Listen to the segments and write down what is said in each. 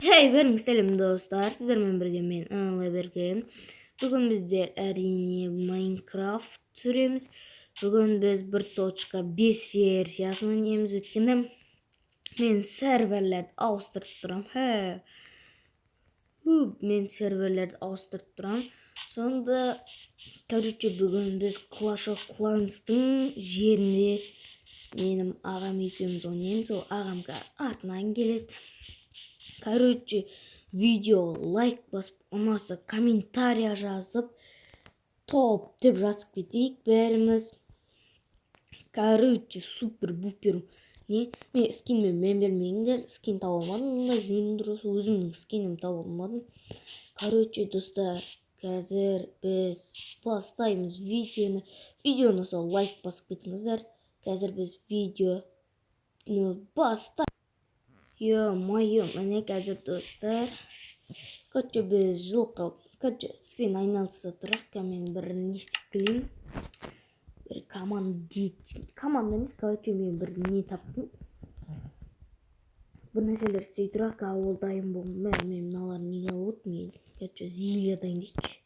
Hey, бәріңізге сәлем, достар! Сіздермен бірге мен, Берген. Бүгін біздер, әрине, Майнкрафт түсіреміз. Бүгін біз 1.5 версиясын ойнаймыз, өйткені мен серверлерді ауыстырып тұрамын. Хе. Мен серверлерді ауыстырып тұрамын. Сонда, короче, бүгін біз Clash of Clans'тың жерінде менің ағам екеуміз ойнаймыз. Ол ағам артынан келеді. Короче, видео лайк басып, ұнаса комментария жазып, топ деп жазып кетейік бәріміз. Короче, супер бупер не, мен скинмен мән бермеңдер, скин таба алмадым мында, жөн дұрыс өзімнің скинімді таба алмадым. Короче, достар, қазір біз бастаймыз видеоны. Видеоны сол лайк басып кетіңіздер. Қазір біз видеоны бастаймыз. Ё-моё, міне, қазір, достар. Короче, біз жылқы, короче, іспен айналыса тұрайық. Мен бір не істеп келейін. Бір команда, команда емес, короче, мен бір не таптым. Бір нәрселер істей тұрайық, ол дайын бол. Мә, мен мыналарды неге алып отырмын енді? Короче, зелье дайындайыншы.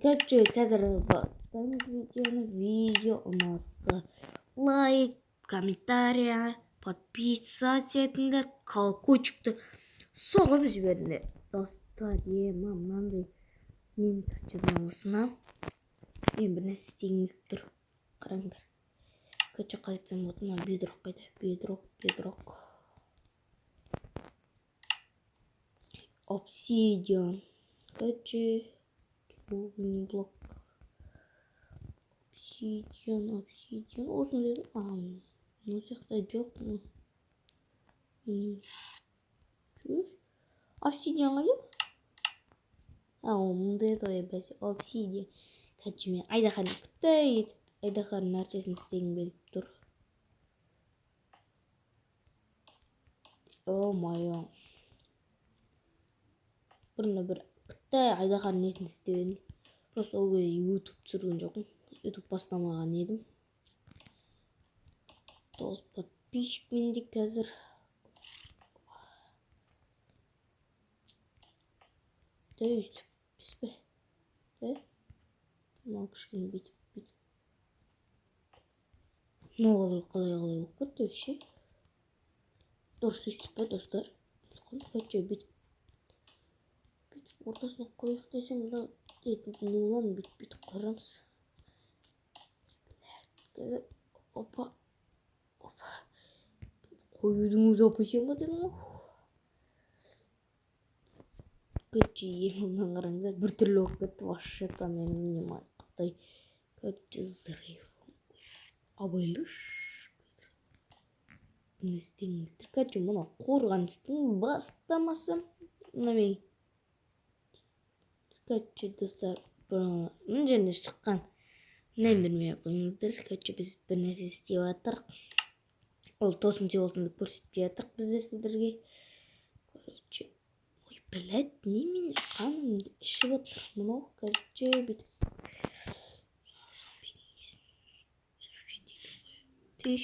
Короче, қазір бастаймыз видеоны. Видео ұнаса, лайк, комментария, подписаться етіңдер, колокольчикті соғып жіберіңдер, достар. Ема, мынандай мен, короче, мына осыны мен бір нәрсе істегім келіп тұр, қараңдар. Короче, қалай айтсам болады? Мына бедрок қайда? Бедрок, бедрок, обсидиан, короче, блок, обсидиан, обсидиан, осындай. А, мына жақта жоқ. Обсидиан қайда? А, ол мындай еді ғой, бәсе, обсидиан. Короче, мен айдаһардың күтті етіп, айдаһардың нәрсесін істегім келіп тұр. О мое, бұрында бір қытай айдаһардың несін істеп едім, просто ол кезде Ютуб түсірген жоқпын, Ютуб бастамаған едім. 9 подписчик менде қазір. Да, өйстіп емес пе? Да, мынау кішкене бүйтіп, бүйтіп. Мынау қалай, қалай, қалай болып кетті вообще? Дұрыс өйстіп па, достар? Короче, бүйтіп, бүйтіп ортасына қояйық десем, мына, ну ладно, бүйтіп, бүйтіп қоямыз. Опа, опа, қоюдың өзі оп екен ба дедің ғой. Короче, мынаны қараңыздар, біртүрлі болып кетті вообще то. Мен не қытай, короче, взрыв, абайлашы, не істегім келіп тұр. Короче, мына қорғаныстың бастамасы мына. Мен, короче, достар, мына жеріне шыққан мән бермей ақ қойыңыздар. Короче, біз бір нәрсе істеп жатырық, ол тосын болсын деп көрсетпей жатырық біз де сіздерге. Короче, ой, блядь, немене, қанымды ішіп отыр мынау. Короче, бүйтіп зомбидің несін изучить ету ғой.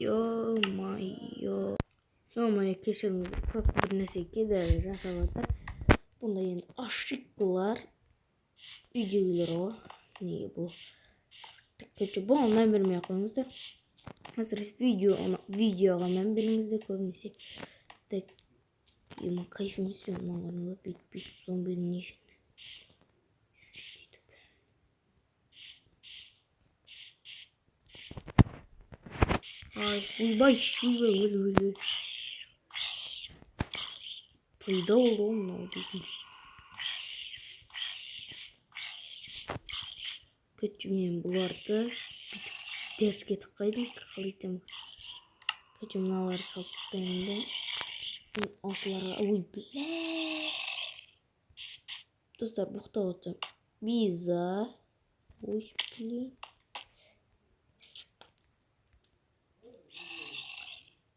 Ё-моё, ё-моё, кешіріңіздер, просто бір нәрсе кедергі жасап жатыр. Бұнда енді ошибкалар үйдегілер ғой, неге бұл? Короче, бұған мән бермей ақ қойыңыздар, әсіресе видео, видеоға мән беріңіздер көбінесе. Так, ема, кайф емес пе мынаны қараңдар, бүйтіп, бүйтіп зомбидің несін изучить етіп. Ай, ойбай, ойбай, өл, өл, өл, пайда болды ғой мынау дейтін. Короче, мен бұларды бүйтіп теріс кетіп қойдым, қалай айтсам. Короче, мыналарды салып тастаймын да, осыларға. Ой, бля, достар, боқтап отырсам, виза. Ой, блин,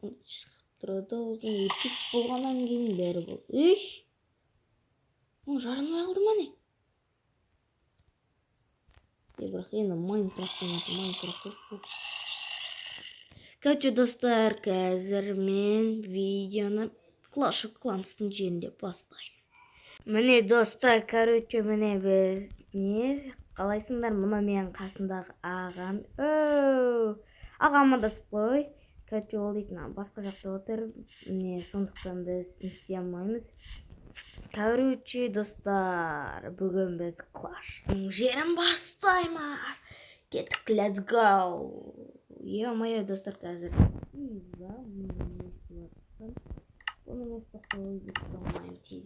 шығып тұрады. Одан еркек болғаннан кейін бәрі болды. Еш, мынау жарылмай қалды ма, не? Е, бірақ енді Майнкрафттың аты Майнкрафт қой. Короче, достар, қазір мен видеоны Clash of Clans'тың жерінде бастаймын. Міне, достар, короче, міне біз не қалайсыңдар? Мына менің қасымдағы ағам. Оу, аға, амандасып қой. Короче, ол дейтін басқа жақта отыр. Міне, сондықтан біз не істей алмаймыз. Короче, достар, бүгін біз Clash'тың жерін бастаймыз. Кеттік, let's go. Ё-моё, достар, қазір. Бұны место қойып алмаймын тез.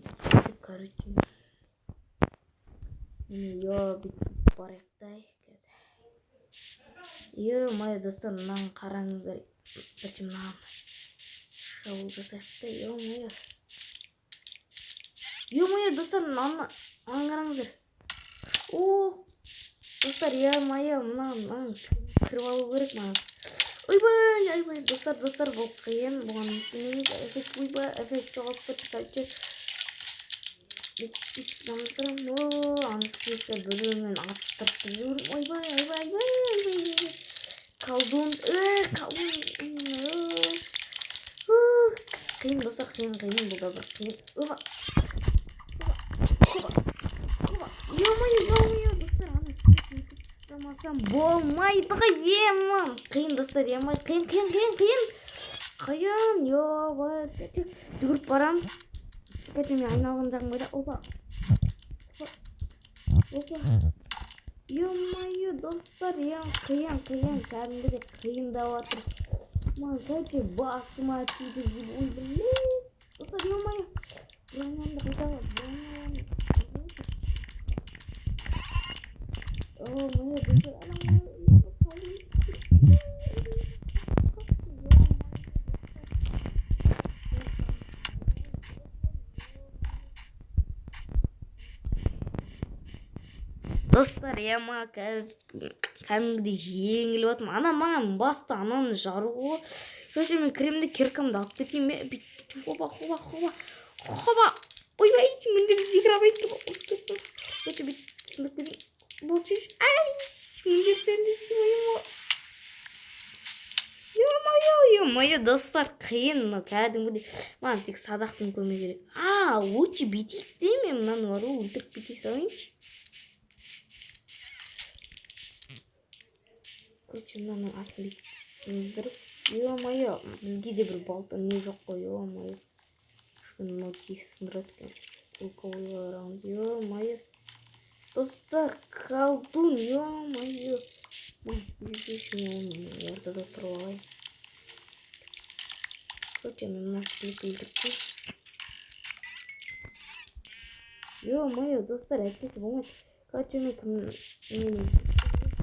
Короче, міне, ё, бүйтіп барайық та қазір. Ё-моё, достар, мынаны қараңыздар. Бірінші мынаны шабуыл жасайық та, ё-моё. Ё-моё, достар, мынаны қараңыздар. Ох, достар, ё-моё, мынаны кіріп алу керек маған. Ойбай, ойбай, достар, достар, бұл қиын, бұған ештеңе эффект, ойбай, эффект жоғалып кетті, короче. Бүйтіп жандырамын. О, ана скелетті бір-бірімен атыстырып жүрмін. Ойбай, ойбай, ойбай, ойбай. Колдун, колдун. Қиын, достар, қиын, қиын, бұл да бір қиын. Опа. Опа. Опа. Ё-моё, ё-моё, достар, ана скелетті жасамасам болмайды ғой, ема. Қиын, достар, ема, қиын, қиын, қиын, қиын. Қиын, ё-моё. Жүгіріп барамыз. Короче, мен айналған жағым қайда? Опа. Опа. Ё-моё, достар, қиын, қиын, кәдімгідей қиындап жатыр. Маған, короче, басыма тиді. Ой, блин. Достар, ё-моё. Бронямды қайда? Броням. Ё-моё, достар, ана достар, ема, қазір кәдімгідей жеңіліп жатырмын. Ана маған басты ананы жару ғой. Короче, мен кіремін де, киркамды алып кетейін бе? Бүйтіп, хоба, хоба, хоба, хоба. Ойбай, міндетті секіре алмайды. Короче, бүйтіп сындырып кетейін. Болды, ай, міндеттерді сыймаймын ғой. Ё-моё, ё-моё, достар, қиын мынау кәдімгідей. Маған тек садақтың көмегі керек. А, лучше бүйтейік те, мен мынаны бар ғой, өлтіріп кете салайыншы. Короче, мынаның астын бүйтіп сындырып, ё-моё, бізге де бір балта не жоқ қой, ё-моё. Кішкене мынау тез сындырады екен. Луковой раунд, ё-моё. Достар, колдун, ё-моё. Мен ортада тұрып алайын. Короче, мен мына скелетті өлтіріп қояйын. Ё-моё, достар, әйтпесе болмайды. Короче, мен кім мен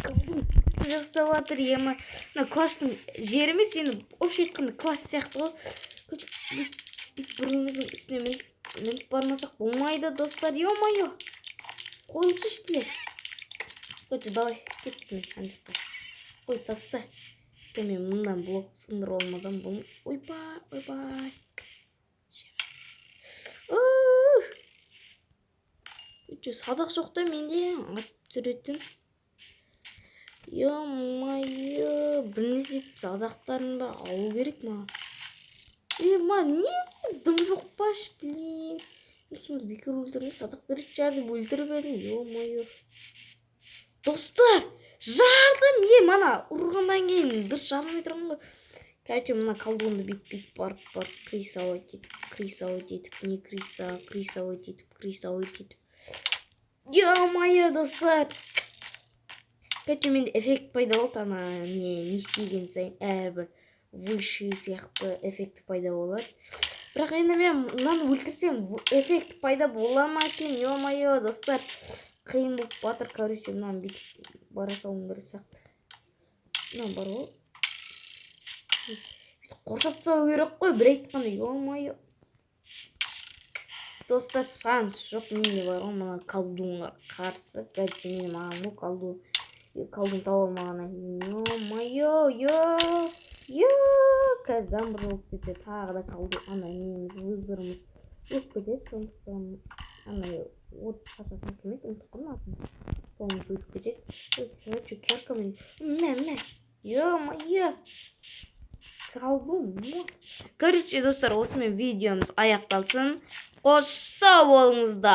колдун жасап жатыр, ема. Мына класстың жері емес енді, общий айтқанда, класс сияқты ғой. Короче, бүйтіп бір-біріміздің үстіне мініп бармасақ болмайды, достар, ё-моё. Қойылсайшы, блядь. Короче, давай, кеттім ана жаққа. Қой, таста. Мен мындан блок сындырып алмасам болмайды. Ойбай, ойбай. Короче, садақ жоқ та менде ат түсіретін. Ё-моё, бір нәрсе етіп садақтарын ба алу керек маған. Е, ма, не дым жоқ па, блин. Сонда бекер өлтірдім, садақ беретін шығар деп өлтіріп едім, ё-моё. Достар, жардым, е, мана ұрғаннан кейін дұрыс жарылмай тұрған ғой. Короче, мына колдунды бүйтіп бүйтіп барып барып крысовать етіп, крысовать етіп, не крыса, крысовать етіп, крысовать етіп. Ё-моё, достар. Короче, менде эффект пайда болды, ана не істеген сайын әрбір высший сияқты эффект пайда болады. Бірақ енді мен мынаны өлтірсем, эффект пайда бола ма екен, ё-моё, достар. Қиын болып жатыр, короче, мынаны бүйтіп бара салуым керек сияқты. Мына бар ғой. Бүйтіп қоршап тастау керек қой, бір айтқанда, ё-моё. Достар, шанс жоқ менде бар ғой мына колдунға қарсы. Короче, мен маған ну колдун таба алмағаннан кейін, ё-моё, ё, ё, қазір жаңбыр болып кетсе, тағы да колдун ана неміз, выборымыз өтіп кетеді. Сондықтан ана от шашатын кім еді, ұмытып қалдым атын, соңымыз өтіп кетеді. Короче, киркамен мә, мә, ё-моё. Шалдым. Короче, достар, осымен видеомыз аяқталсын. Қош, сау болыңыздар.